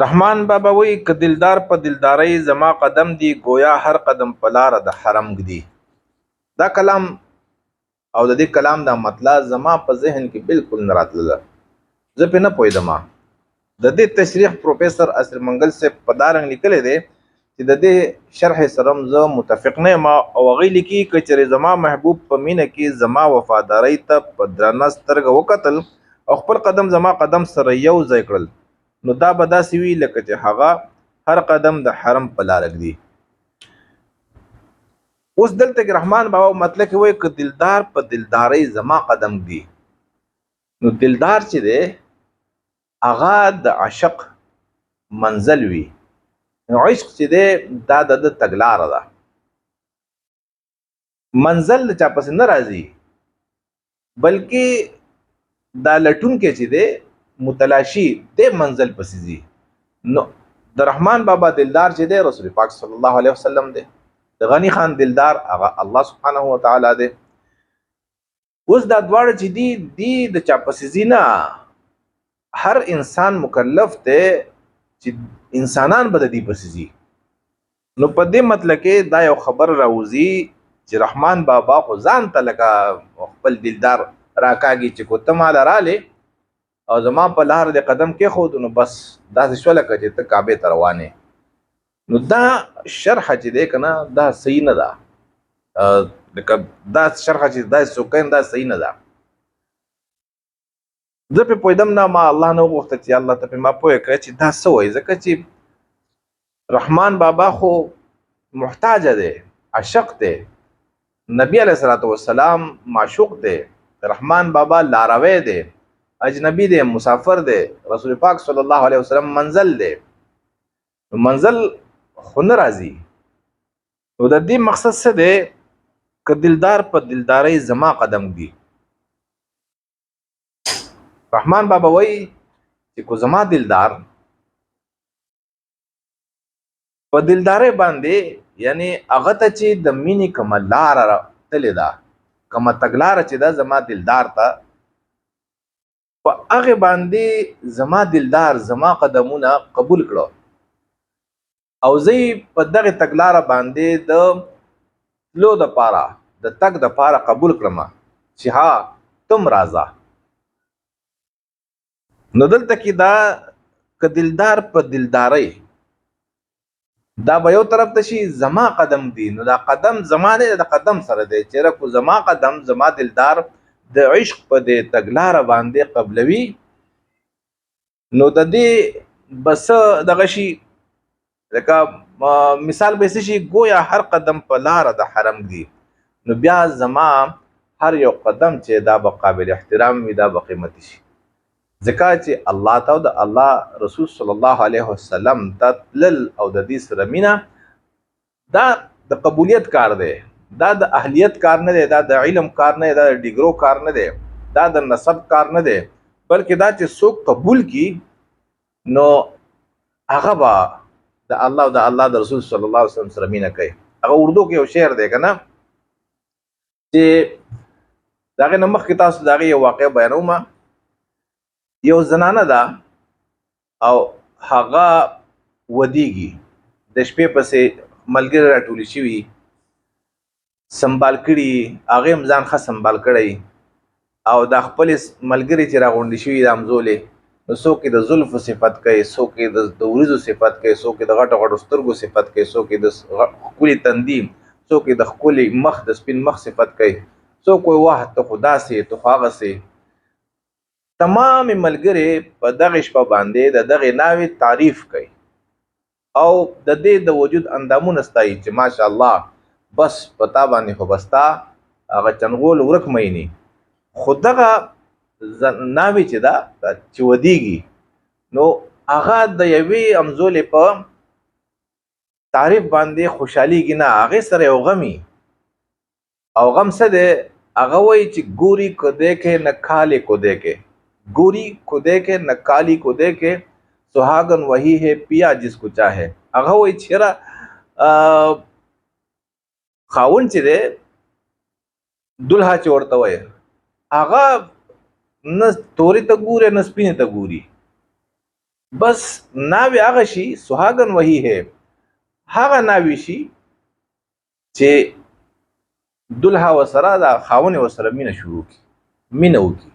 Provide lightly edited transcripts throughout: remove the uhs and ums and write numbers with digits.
رحمان بابا وایي که دلدار په دلدارۍ زما قدم دی، ګویا هر قدم په لاره د حرم ږدي. دا کلام او د دې کلام دا مطلع زما په ذهن کې بالکل نه راتلله، زه پرې نه پوهېدم. د دې تشریح پروفیسور اسیر منګل صاحب په دا رنګ لیکلی دی چې د دې شرح سره هم زه متفق نه یم، او هغې لیکي که چېرې زما محبوب په مینه کې زما وفادارۍ ته په درنه سترګه وکتل او خپل قدم زما قدم سره یو ځای کړل، نو دا به داسې وي لکه چې هغه هر قدم د حرم په لاره ږدي. اوس دلته کې رحمان بابا مطلب کې وایي که دلدار په دلدارۍ زما قدم ږدي، نو دلدار چې دی هغه د عشق منزل وي، نو عشق چې دی دا د ده تګلاره ده. منزل د چا پسې نه راځي، بلکې دا لټونکی چې دی متلاشي دی منزل پسې ځي. نو د رحمان بابا دلدار چې دی رسول پاک صلی الله علیه وسلم دی، د غني خان دلدار هغه الله سبحانه وتعالی دی. اوس دا دواړه چې دي دی د چا پسې ځي نه، هر انسان مکلف دی چې انسانان به د دې پسې ځي. نو په دې مطلب کې دا یو خبر راوځي چې رحمان بابا خو ځان ته لکه خپل دلدار راکاږي چې کو ته ماله رالې او زما په لار دې قدم کېښود، نو بس داسې شوه لکه چې ته کعبې ته روان یې. نو دا شرح چې دی که نه دا صحیح نه ده، لکه دا شرح چې دا څوک کوي دا صحیح نه ده. زه پرې پوهېدم نه، ما الله نه وغوښته چې الله ته پرې ما پوه کړه چې دا څه وایي، ځکه چې رحمان بابا خو محتاج دی، عاشق دی، نبی علیه الصلاة والسلام معشوق دی، رحمان بابا لاروی دی، اجنبي دی، مسافر دی، رسول پاک صلی الله علیه وسلم منزل دی، منزل خو نه راځي. نو د دې مقصد څه دی؟ که دلدار په دلدارۍ زما قدم ږدي. رحمان بابا وایي چې کو زما دلدار په دلدارۍ باندې، یعنی هغه ته چې د مینې کومه لاره تللې ده، کومه تګلاره چې ده زما دلدار ته، په هغې باندې زما دلدار زما قدمونه قبول کړو او زه یې په دغې تګلاره باندې د تلو دپاره، د تګ دپاره قبول کړم چې ها تم راځه. نو دلته کې دا که دلدار په دلدارۍ دا به یو طرف ته شي، زما قدم دی، نو دا قدم زما نه دی، د قدم سره دی چې رکو زما قدم زما دلدار د عشق په دې تګلاره باندې قبلوي، نو د دې بس دغه شي لکه مثال به څه شي، ګویا هر قدم په لاره د حرم دی، نو بیا زما هر یو قدم چې دا به قابل احترام وي، دا به قیمتي شي، ځکه چې الله ته او د الله رسول صلی الله علیه وسلم ته تلل او د دې سره مینه دا د قبولیت کار دی، دا د اهلیت کار نه دی، دا د علم کار نه دی، دا د ډیګرو کار نه دی، دا د نسب کار نه دی، بلکې دا چې څوک قبول کی نو هغه به د الله او د الله د رسول صلی الله علیه وسلم سره مینه کوي. هغه اردو کې یو شعر دی که نه، چې د هغې نه مخکې تاسو د هغې یو واقعه بیانوم. یو زنانه ده او هغه ودیږي، د شپې پسې ملګري راټولې شوي، سنبال کړي، هغې هم ځان ښه سنبال کړی او دا خپلې ملګري چې راغونډې شوي د همزولې، نو څوک یې د زلفو صفت کوي، څوک یې د وریځو صفت کوي، څوک یې د غټو غټو سترګو صفت کوي، څوک یې د ښکلي تندي، څوک یې د ښکلي مخ د سپین مخ صفت کوي، څوک وایي واه ته خو داسې یې، ته خو هغسې. تمامې ملګرې په دغې شپه باندې د دغې ناوې تعریف کوي او د دې د وجود اندامونه ستایي چې ماشاءالله بس په تا باندې خو بس تا هغه چنغول ورک میني. خو دغه ناوې چې ده چې ودیږي، نو هغه د یوې همزولې په تعریف باندې خوشحالیږي نه، هغې سره یو غمي او غم څه دی؟ هغه وایي چې ګوري کو دیکھے نه کالې کو دیکھے، ګوري کو دیکھے نه کالی کو دیکھے، سہاگن وہی ہے پیا جس کو چاہے. هغه وایي چې یاره خاوند چې دی دلها چې ورته وایي، هغه نه تورې ته ګوري نه سپینې ته ګوري، بس ناوی هغه شي، سهاګن وهي ہے، هغه ناوی شي چې دلها وسره دا خاون وسره مینه شروع کی، مینه وکي.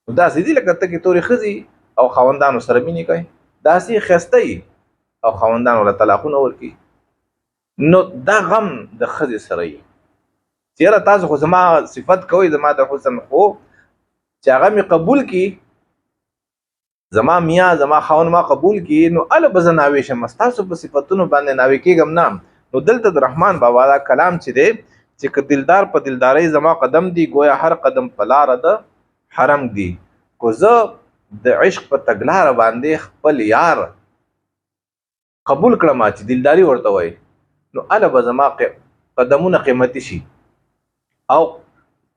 نو داسې دي لکه تکې تورې ښځې او خاوندانو سره مینې کوي، داسې ښایسته او خاوندانو له طلاقونه ورکوي. نو دا غم د ښځې سره وي چې یاره تاسو خو زما صفت کوئ، زما د حسن، خو چې هغه مې قبول کړي، زما میا زما خاون ما قبول کړي، نو هله به زه ناوې شم، ستاسو په صفتونو باندې ناوې کېږم نه. نو دلته د رحمان بابا دا کلام چې دی چې که دلدار په دلدارۍ زما قدم دی، ګویا هر قدم په لاره د حرم دی. کو زه د عشق په تګلاره باندې خپل یار قبول کړم چې دلداري ورته وایي، نو هله به زما قدمونه قیمتي شي. او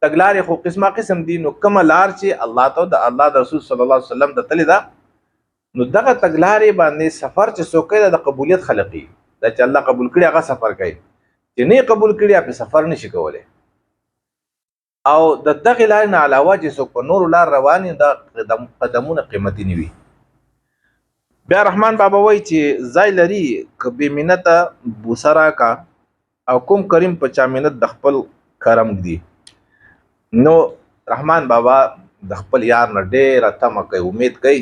تګلارې خو قسمه قسم دي، نو کومه لار چې الله ته د الله د رسول صلی الله علیه وسلم ته تللې ده، نو دغه تګلارې باندې سفر چې څوک کوي دا د قبولیت خلقي، دا چې الله قبول کړي هغه سفر کوي، چې نه قبول کړي هغه سفر نشي کولی. او د دغې لارې نه علاوه چې څوک په نورو لار روان وي، دا قدمونه قیمتي نه وي. بیا رحمان بابا وایي چې ځای لري که بې منته بوسه راکه، او کوم کریم په چا منت د خپل کرم ږدي. نو رحمان بابا د خپل یار نه ډېره تمه کوي، امید کوي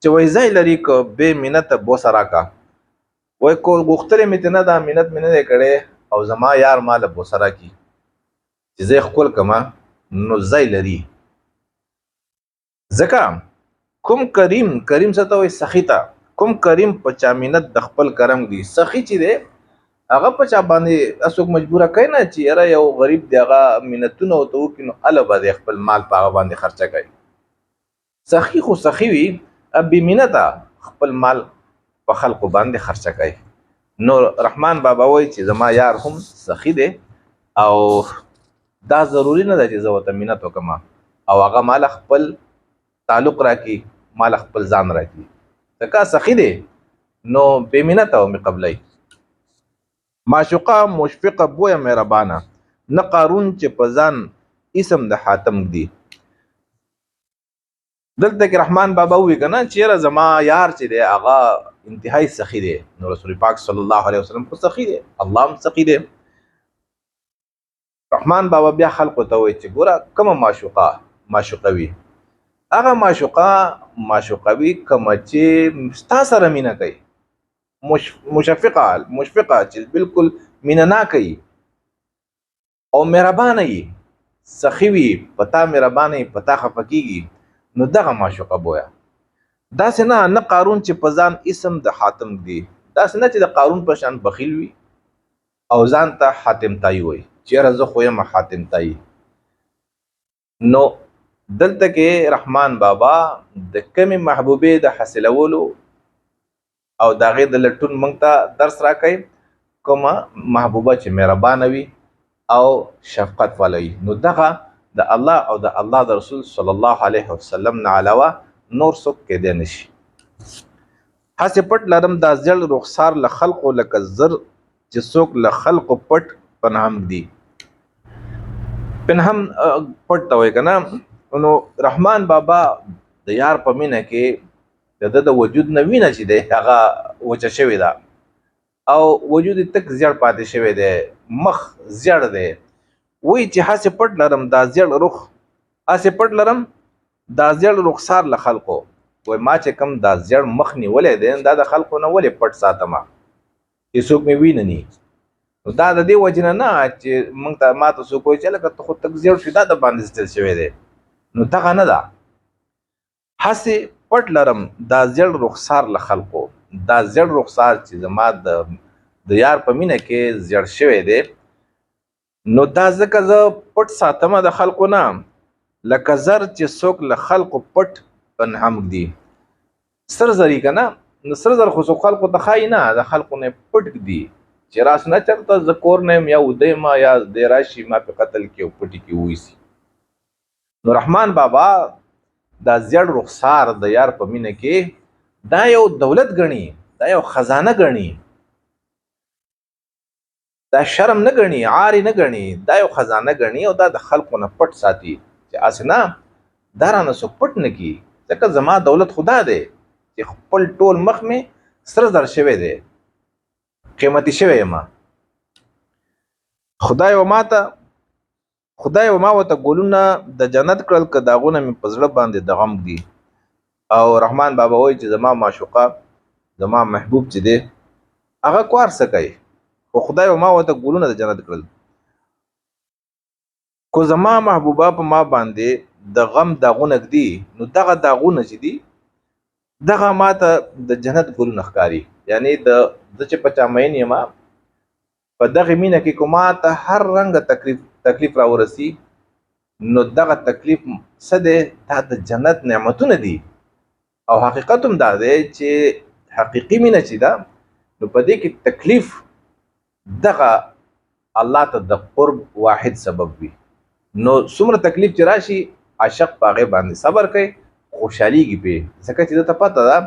چې وایي ځای لري که بې منته بوسه راکه، وایي که غوښتلې مې ترې نه ده، منت مې نه دی کړی، او زما یار ما له بوسه راکړي چې زه یې ښکل کړم، نو ځای لري. ځکه کوم کریم، کریم څه ته وایي؟ سخي ته. کوم کریم په چا منت د خپل کرم دی، سخي چې دی هغه په چا باندې څوک مجبوره کوي نه چې یاره یو غریب دی هغه منتونه ورته وکړي، نو هله به دی خپل مال په هغه باندې خرچه کوي. سخي خو سخي وي، بې منته خپل مال په خلقو باندې خرچه کوي. نو رحمان بابا وایي چې زما یار هم سخي دی، او دا ضروري نه ده چې زه ورته منت وکړم او هغه مال خپل تعلق راکړي، مال خپل ځان راکړي، ځکه سخي دی نو بې منته مې قبلوي. معشوقه مشفقه بویه مهربانه، نه قارون چې په ځان اسم د حاتم ږدي. دلته کې رحمان بابا ووایي که نه چې یاره زما یار چې دی هغه انتهایي سخي دی، نو رسول پاک صلی الله علیه وسلم خو سخي دی، الله هم سخي دی. رحمان بابا بیا خلقو ته وایي چې ګوره کومه معشوقه معشوقه وي، هغه معشوقه معشوقه وي کومه چې ستا سره مینه کوي، مشفقه مشفقه چې بالکل مینه نه کوي او مهربانه وي، سخي وي، په تا مهربانه وي، په تا خفه کېږي، نو دغه معشوقه بویه. داسې نه، نه قارون چې په ځان اسم د حاتم ږدي، داسې نه چې د قارون په شان بخیل وي او ځان ته حاتم تایی وایي چې یاره زه خو یم حاتم تایی. نو دلته کې رحمان بابا د کمې محبوبې د حاصلولو او د هغې د لټون موږ ته درس راکوي، کومه محبوبه چې مهربانه وي او شفقت والا وي، نو دغه د الله او د الله د رسول صلی الله علیه وسلم نه علاوه نور څوک کېدی نه شي. هسې پټ لرم دا زیړ رخسار له خلقو، لکه زر چې څوک له خلقو پټ پنهم ږدي. پنهم پټ ته وایي که نه. نو رحمان بابا د یار په مینه کې د ده د وجود نه وینه چې دی هغه وچه شوې ده او وجود یې تک زیړ پاتې شوی دی، مخ زیړ دی. وایي چې هسې پټ لرم دا زیړ رخ، هسې پټ لرم دا زیړ رخسار له خلقو. وایي ما چې کوم دا زیړ مخ نیولی دی دا د خلقو نه ولې پټ ساتم چې څوک مې وینني؟ نو دا د دې وجې نه نه چې موږ ته ما ته څوک وایي چې لکه ته خو تک زیړ شوې دا د باندې ستل شوی دی، نو دغه نه ده. هسې پټ لرم دا زیړ رخسار له خلقو، دا زیړ رخسار چې زما د یار په مینه کې زیړ شوی دی، نو دا ځکه زه پټ ساتم د خلقو نه، لکه زر چې څوک له خلقو پټ پنهم ږدي. سر زري که نه، نو سره زر خو څوک خلقو ته ښایي نه، د خلقو نه پټ ږدي چې راس نه چېرته زه کور نه یم یا وده یم یا دی راشي ما په قتل کې او پټي کې وویسي. نو رحمان بابا دا زیړ رخسار د یار په مینه کې دا یو دولت ګڼي، دا یو خزانه ګڼي، دا شرم نه ګڼي، عار نه ګڼي، دا یو خزانه ګڼي او دا د خلکو نه پټ ساتي چې هسې نه دا رانه څوک پټ نه کړي، ځکه زما دولت خدا دی چې چې خپل ټول مخ مې سره زر شوی دی، قیمتي شوی یم. خدای و ماته، خدای و ما ورته ګلونه د جنت کړل، که داغونه مې په زړه باندې د غم دي. او رحمان بابا وایي چې زما معشوقه، زما محبوب چې دی هغه کوار څه کوي، خو خدای و ما ورته ګلونه د جنت کړل. کو زما محبوبه په ما باندې د غم داغونه ږدي، نو دغه داغونه چې دي دغه ما ته د جنت ګلونه ښکاري. یعنی د زه چې په چا مین یم، په دغه مینه کې کومه ته هر رنګ تکلیف راورسي، نو دغه تکلیف څه دی؟ دا د جنت نعمتونه دي. او حقیقت هم دا دی چې حقیقي مینه چې ده، نو په دې کې تکلیف دغه الله ته د قرب واحد سبب وي. نو څومره تکلیف چې راشي، عاشق په هغې باندې صبر کوي، خوشحالېږي پرې، ځکه چې ده ته پته ده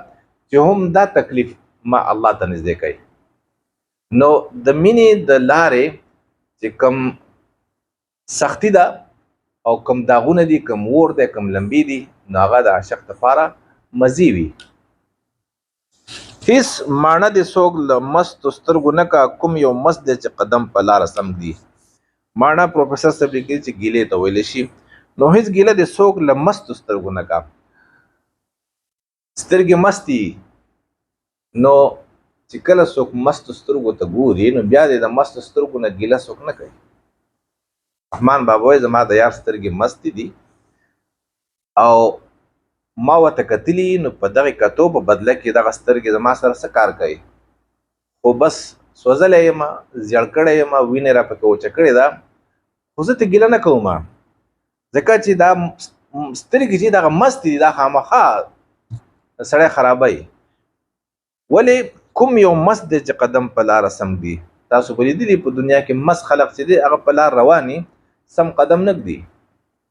چې هم دا تکلیف ما الله ته نږدې کوي. نو د مینې د لارې چې کوم سختی ده او کوم داغونه دي، کوم اور دی، کوم لمبې دي، نو هغه د عاشق دپاره مزې وي. هیڅ ماڼه دې څوک له مستو سترګو نه کا، کوم یو مست دی چې قدم په لاره سم ږدي. ماڼه پروفیسر صاحب لیکلي چې ګیلې ته ویلی شي. نو هیڅ ګیله دې څوک له مستو سترګو نه کا. سترګې مستې، نو چې کله څوک مستو سترګو ته ګوري، نو بیا دې د مستو سترګو نه ګیله څوک نه کوي. رحمان بابا وایي زما د یار سترګې مستې دي او ما ورته کتلي، نو په دغې کتو په بدله کې دغه سترګې زما سره څه کار کوي؟ خو بس سوځلی یم، زیړ کړی یم، وینې را پکې وچه کړې ده، خو زه ترې ګیله نه کوم، ځکه چې دا سترګې چې دغه مستې دي، دا خامخا سړی خرابوي. ولې کوم یو مست دی چې قدم په لاره سم ږدي؟ تاسو به لیدلي په دنیا کې مست خلق چې دی هغه په لار روان سم قدم نه ږدي،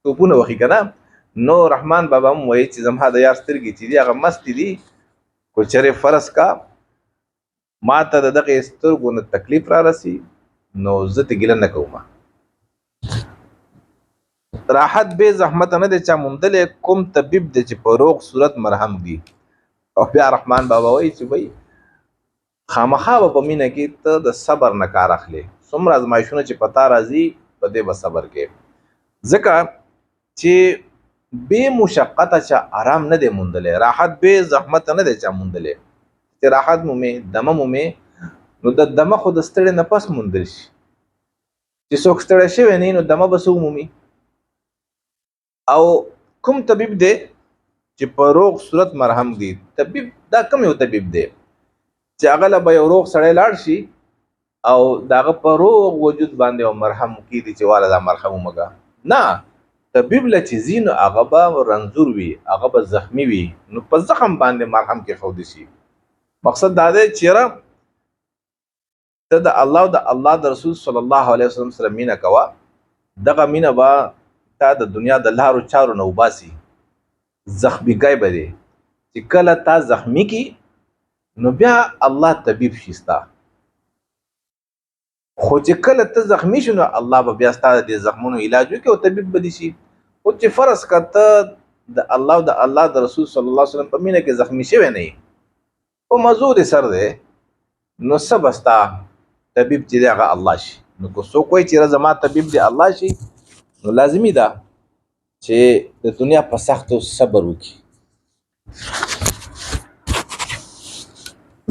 ټوپونه وهي که نه. نو رحمان بابا هم وایي چې زما د یار سترګې چې دي هغه مستې دي، که چېرې فرض کا ما ته د دغې سترګو نه تکلیف را رسي، نو زه ترې ګیله نه کوم. راحت بې زحمته نه دی چا موندلی، کوم طبیب دی چې په روغ صورت مرهم ږدي. او بیا رحمان بابا وایي چې بھئی خامخا به په مینه کې ته د صبر نه کار اخلې، څومره ازمایښونه چې په تا راځي په دې به صبر کې، ځکه چې بې مشقته چا آرام نه دی موندلی، راحت بې زحمته نه دی چا موندلی. چې راحت مومې، دمه مومې، نو د دمه خو د ستړې نه پس موندل شي. چې څوک ستړی شوی نه، نو دمه به څه ومومي؟ او کوم طبیب دی چې په روغ صورت مرهم دی؟ طبیب دا کوم یو طبیب دی چې هغه له به یو روغ سړی لاړ شي او د هغه په روغ وجود باندې یو مرهم کېږي چې واله دا مرهم ومږه؟ نه، طبیب له چې ځي نو هغه به رنځور وي، هغه به زخمی وي، نو په زخم باندې مرهم کېښودی شي. مقصد دا دی چې ته د الله او د الله د رسول صلی الله علیه وسلم سره مینه کوه، دغه مینه به تا د دنیا د لارو چارو نه وباسي، زخمی کوي به دې. چې کله تا زخمی کی، نو بیا الله طبیب شي ستا. خو چې کله ته زخمی شې، نو الله به بیا ستا د دې زخمونو علاج وکړي او طبیب به دې شي. خو چې فرض که ته د الله او د الله د رسول صلی الله علیه وسلم په مینه کې زخمی شوی نه یې، په مزو دې سر دی، نو څه به ستا طبیب چې دی هغه الله شي؟ نو که څوک وایي چې زما طبیب دی الله شي، نو لازمي ده چې د دنیا په سختو صبر وکړي.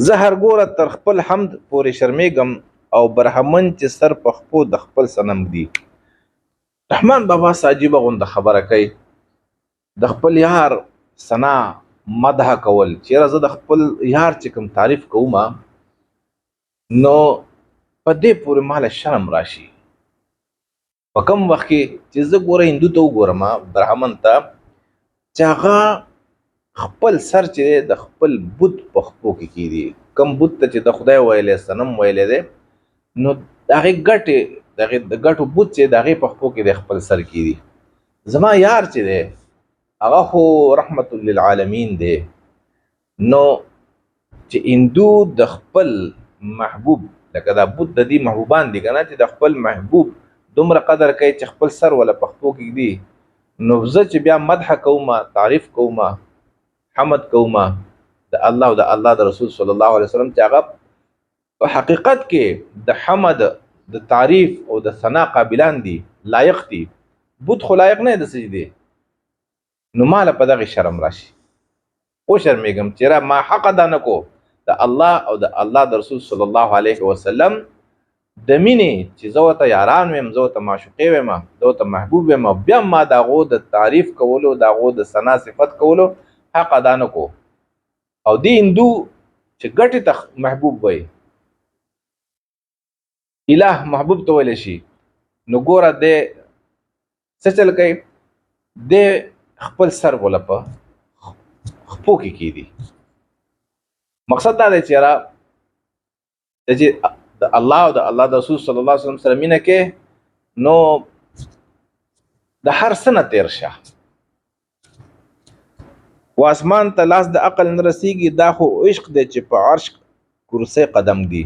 زه هر ګوره تر خپل حمد پورې شرمېږم، او برهمن چې سر په خپو د خپل صنم ږدي. رحمان بابا څه عجیبه غونده خبره کوي، د خپل یار ثنا مدح کول، چیرې زه د خپل یار چې کوم تعریف کوم، نو په دې پورې ماله شرم راشي. په کوم وخت کې چې زه ګوره هندو ته وګورم، برهمن ته، چې هغه خپل سر چې دی د خپل بت په خپو کې کېږدي، کوم بت ته چې د خدای ویلی، صنم ویلی دی، نو د هغې ګټې، د هغې د ګټو بت چې د هغې په خپو کې دی خپل سر کېږدي. زما یار چې دی هغه خو رحمت للعالمین دی. نو چې هندو د خپل محبوب، لکه دا بت د دې محبوبان دي که نه، چې د خپل محبوب دومره قدر کوي چې خپل سر وله په خپو کې ږدي، نو زه چې بیا مدح کوم، تعریف کوم، حمد کوم، د الله او د الله د رسول صلی الله علیه وسلم، چې هغه په حقیقت کې د حمد، د تعریف او د ثنا قابلان دي، لایق دي. بت خو لایق نه د سجدې. نو مال په دغه شرم راشي او شرمېږم چې را ما حق ادا نه کو د الله او د الله د رسول صلی الله علیه وسلم د مینې، چې زه ورته یاران ویم، زه ورته معشوقې ویم، زه ورته محبوب ویم، بیا ما د هغو د تعریف کولو، د هغو د ثنا صفت کولو حق ادا نه کو. او دې هندو چې ګټې ته محبوب وای، اله محبوب ته ویل شي، نو ګوره دی څه چل کوي، دی خپل سر ولا په خپو کې کیدی. مقصد دا دی چې را چې د الله او د الله د رسول صلی الله علیه وسلم سره مینه کې نو د هر څه نه تیر شه. و اسمان ته لاس د عقل نه رسیږي، دا خو عشق دی چې په عرش کرسۍ قدم دی.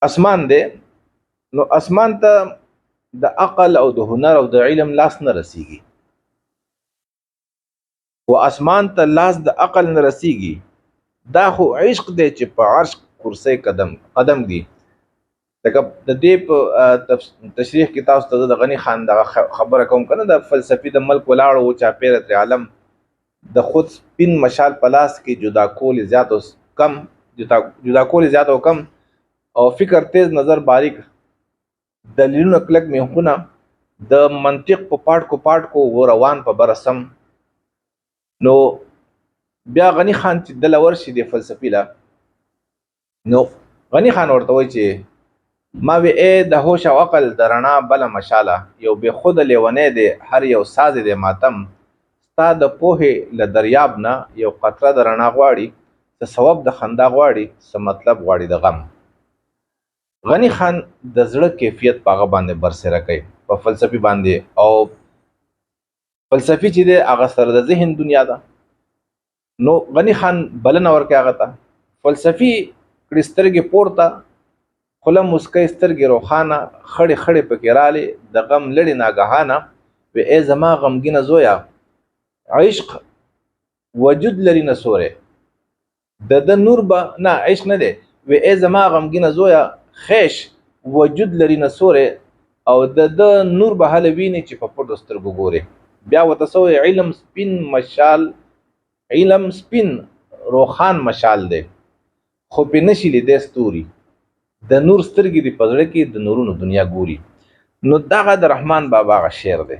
اسمان دی، نو اسمان ته د عقل او د هنر او د علم لاس نه رسیږي. و اسمان ته لاس د عقل نه رسیږي، دا خو عشق دی چې په عرش کرسۍ قدم دی. لکه د دې په تشریح کې تاسو ته د غني خان دغه خبره کوم کنه، د فلسفي د ملک ولاړ و چاپېره ترې عالم، د خود سپین مشال په لاس کې جدا کول زیات او کم، جدا کول زیات او کم، او فکر تیز نظر باریک، دلیلونه کلک میخونه، د منطق په پاټکو پاټکو و روان په برسم. نو بیا غني خان چې دله ورشي د فلسفي له، نو غني خان ورته وایي چې ما وی ای د هوش او عقل د رڼا بله مشاله، یو بې خوده لیونی دی هر یو ساز دی ماتم، ستا د پوهې له دریاب نه یو قطره د رڼا غواړي، څه ثواب د خندا غواړي، څه مطلب غواړي د غم. غني خان د زړه کیفیت په هغه باندې برسېره کوي، په فلسفي باندې، او فلسفي چې دی هغه سره د ذهن دنیا ده. نو غني خان بلنه ورکوي هغه ته، فلسفي کړي سترګې پورته، خوله موسکۍ سترګې روښانه، خړې خړې پکې رالې د غم لړې ناګهانه، وی ای زما غمګینه زویه، عشق وجود لري نه سوری، د ده نور به نه عشق نه دی، وی ای زما غمګینه زویه، خیش وجود لري نه سوری، او د ده نور به هله ویني چې په پټو سترګو ګوري. بیا ورته څه وایي؟ علم سپین مشال، علم سپین روښان مشال دی، خو پې نشي لیدی ستوري، د نور سترګې دي په زړه کې د نورونو دنیا ګوري. نو دغه د رحمان بابا غ شعر دی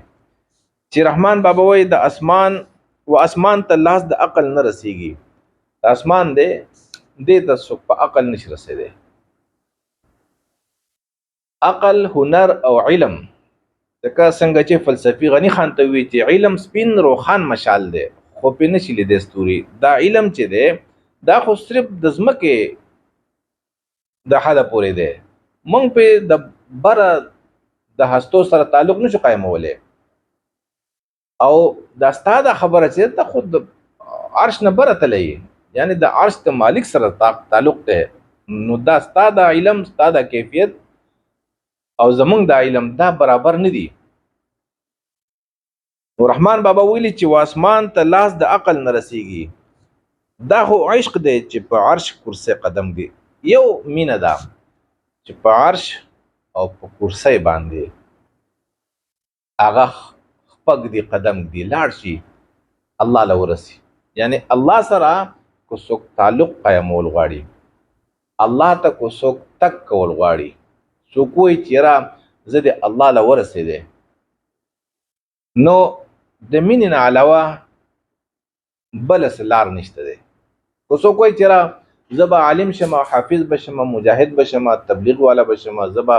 چې رحمان بابا وایي د اسمان و اسمان ته لاس د عقل نه رسیږي، د اسمان دی دې ته څوک په عقل نشي رسېدی. عقل، هنر او علم، ځکه څنګه چې فلسفي غني خان ته وی چې علم سپین روښان مشال دی، خو پې نشي لیدی ستوري. دا علم چې دی دا خو صرف د ځمکې د حده پورې دی، موږ پې د بره د هستو سره تعلق نشو قایمولی. او دا ستا دا خبره چې ته خو د عرش نه بره تللی یې، یعنې د عرش د مالک سره تعلق دی، نو دا ستا دا علم، ستا دا کیفیت او زمونږ دا علم دا برابر نه دي. نو رحمان بابا ویلي چې واسمان ته لاس د عقل نه رسیږي، دا خو عشق دی چې په عرش کرسۍ قدم دی. یو مینه ده چې په عرش او په کرسۍ باندې هغه خپګ دی قدم دی، لاړ شي الله له ورسي، یعنی الله سره کو څوک تعلق قایمول غواړي، الله ته کو څوک تک کول غواړي، څوک وایي چې را زه د الله له ورسېدی، نو د مینې نه علاوه بله څه لار نشته دی. که څوک وایي چې را زه به عالم شم، حافظ به شم، مجاهد به شم، تبلیغ والا به شم، زه به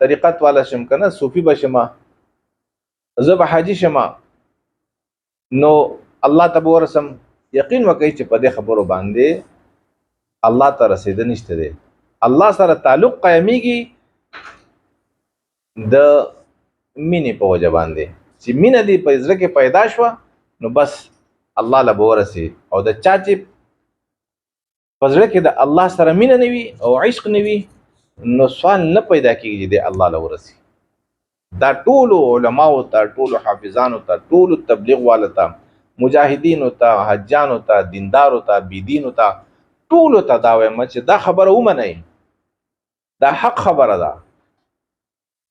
طریقت والا شم که نه صوفي به شم، زه به حاجي شم، نو الله ته به ورسم، یقین وکړئ چې په دې خبرو باندې الله ته رسېده نشته دی. الله سره تعلق قایمیږي د مینې په وجه باندې، چې مینه دې په زړه کې پیدا شوه نو بس الله له به ورسي. او د چا چې په زړه کې د الله سره مینه نه وي او عشق نه وي، نو سوال نه پیدا کېږي چې دی الله له ورسي. دا ټولو علماو ته، ټولو حافظانو ته، ټولو تبلیغ والو ته، مجاهدینو ته، حجانو ته، دیندارو ته، بيدینو ته، ټولو ته دا وایم چې دا خبره ومنئ، دا حق خبره ده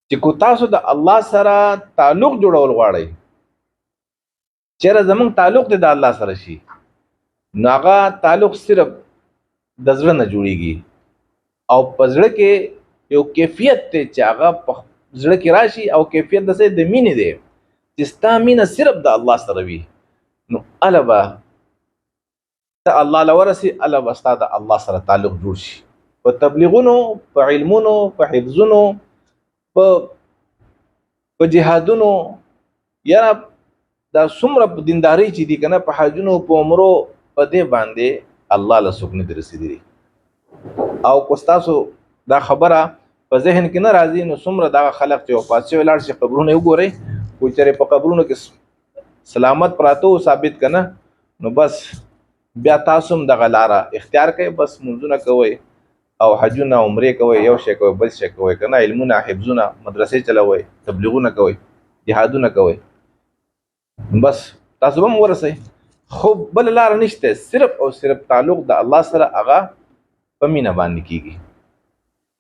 چې کو تاسو د الله سره تعلق جوړول غواړئ، چیرې زمونږ تعلق دی د الله سره شي، نو هغه تعلق صرف د زړه نه جوړیږي، او په زړه کې یو کیفیت دی چې هغه په زړه کې راشي، او کیفیت د څه د مینې دی چې ستا مینه صرف د الله سره وي، نو اله به ته الله له ورسي، اله به ستا د الله سره تعلق جوړ شي. په تبلیغونو، په علمونو، په حفظونو، په جهادونو، یاره دا څومره په دیندارۍ چې دي که نه، په حجونو، په عمرو، په دې باندې الله له څوک نه دي رسېدلي. او که ستاسو دا خبره په ذهن کې نه راځي، نو څومره دغه خلک چې وفات شوي لاړ شي قبرونه یې وګورئ، خو چېرې په قبرونو کې سلامت پراته و ثابت که نه، نو بس بیا تاسو هم دغه لاره اختیار کړئ، بس لمونځونه کوئ او حجونه عمرې کوئ، یو شی کوئ بل شی کوئ که نه، علمونه حفظونه مدرسې چلوئ، تبلیغونه کوئ، جهادونه کوئ، بس تاسو به هم ورسئ. خو بله لاره نشته، صرف او صرف تعلق د الله سره هغه په مینه باندې کیږي.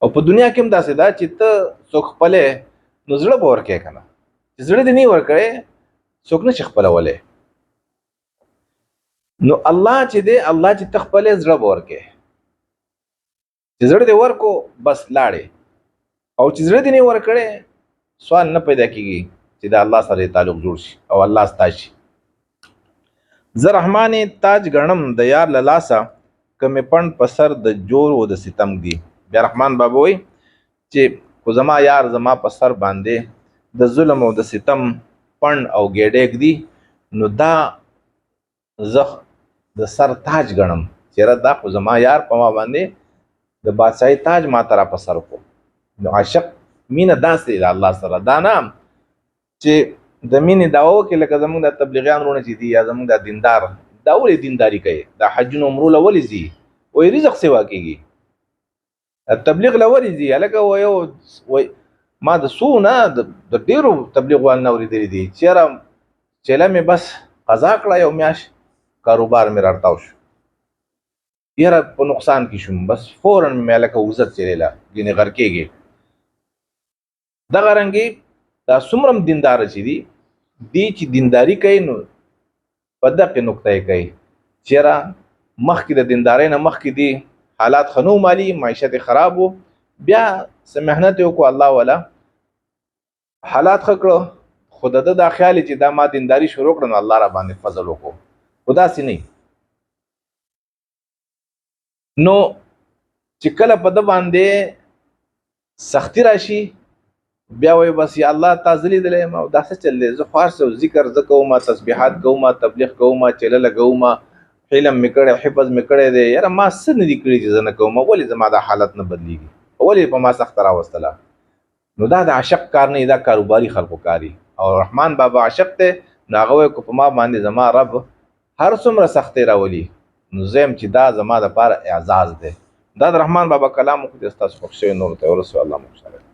او په دنیا کې هم داسې ده چې ته څوک خپلې نو زړه به ورکې که نه، چې زړه دې نه ورکړی څوک نه شي خپلولی. نو الله چې دی، الله چې ته خپلې زړه به ورکې، چې زړه دې ورکو بس لاړې، او چې زړه دې نه ورکړې سوال نه پیدا کیږي چې د الله سره تعلق جوړ شي او الله ستا شي. زه رحمان تاج ګڼم د یار له لاسه، که مې پنډ په سر د جور و د ستم دی. بیا رحمان بابا وایي چې خو زما یار زما په سر باندې د ظلم او د ستم پنډ او ګېډۍ ږدي، نو دا زه د سر تاج ګڼم، چېرې دا خو زما یار په ما باندې د بادشاهي تاج ما ته را په سر کړو. نو عاشق مینه داسې ده الله سره، دا نه چې د مینې دعوه وکړي لکه زموږ د تبلیغیان وروڼه چې دي یا زموږ د دیندار، دا ولې دینداري کوي، د حجونو عمرو له ولې ځي، وایي رزق سیوا کېږي، تبلیغ له ولې ځي؟ هلکه وایي ما د څو نه د ډېرو تبلیغوال نه اورېدلي دي چې یاره چېله مې بس قضا کړه یو میاشت، کاروبار مې رارتاو شو، یاره په نقصان کې شوم، بس فورا مې هلکه وزه څېرېله ګینې غرقېږي. دغه رنګې دا څومره هم دیندار چې دي، دی چې دینداري کوي نو په دقې نقطه یې کوي، چېرې مخکې د دیندارۍ نه مخکې دي حالات ښه نه وو، مالي معیشت یې خراب و، بیا څه محنت یې وکړو، الله ولا حالات ښه کړو، خو د ده دا خیال چې دا ما دینداري شروع کړه نو الله را باندې فضل وکړو، خو داسې نه. نو چې کله په ده باندې سختی راشي بیا وایي بس یا الله تا زه لیدلی یم او دا څه چل دی، زه خو هر څه ذکر زه کوم، تسبیحات کوم، تبلیغ کوم، چله لګوم، علم مې کړی، حفظ مې کړی دی، یاره ما څه نه دي کړي چې زه نه کوم، ولې زما دا حالت نه بدلیږي، ولې په ما سخته راوستله؟ نو دا د عاشق کار نه، دا کاروباري خلکو کاری. او رحمان بابا عاشق دی، نو هغه وایي که په ما باندې زما رب هر څومره سختۍ راولي نو زه یم چې دا زما دپاره اعزاز دی. دا د رحمان بابا کلام خو چې ستاسو خوښ شوی نورو ته ورسوي. الله مو خوشحاله.